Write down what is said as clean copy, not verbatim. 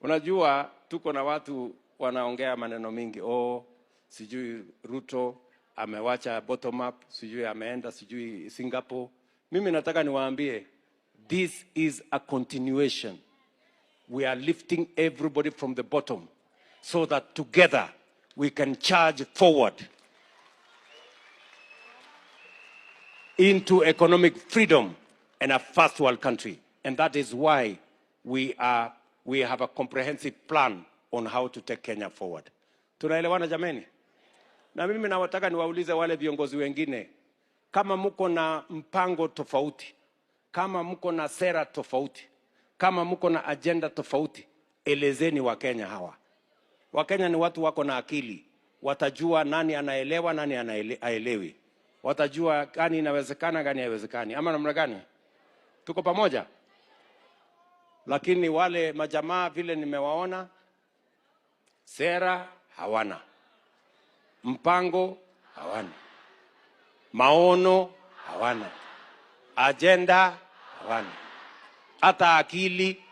Unajua tuko na watu wanaongea maneno mingi, oh, sijui Ruto amewacha bottom up, sijui ameenda sijui Singapore. Mimi nataka niwaambie, this is a continuation. We are lifting everybody from the bottom so that together we can charge forward into economic freedom and a first world country. And that is why we have a comprehensive plan on how to take Kenya forward. Tunaelewana jameni? Na mimi nawataka niwaulize wale viongozi wengine, kama mko na mpango tofauti, kama mko na sera tofauti, kama mko na agenda tofauti, elezeni Wakenya hawa. Wakenya ni watu wako na akili, watajua nani anaelewa, nani haelewi, watajua gani inawezekana, gani haiwezekani, ama namna gani? Tuko pamoja? Lakini wale majamaa vile nimewaona, sera hawana, mpango hawana, maono hawana, agenda hawana, hata akili.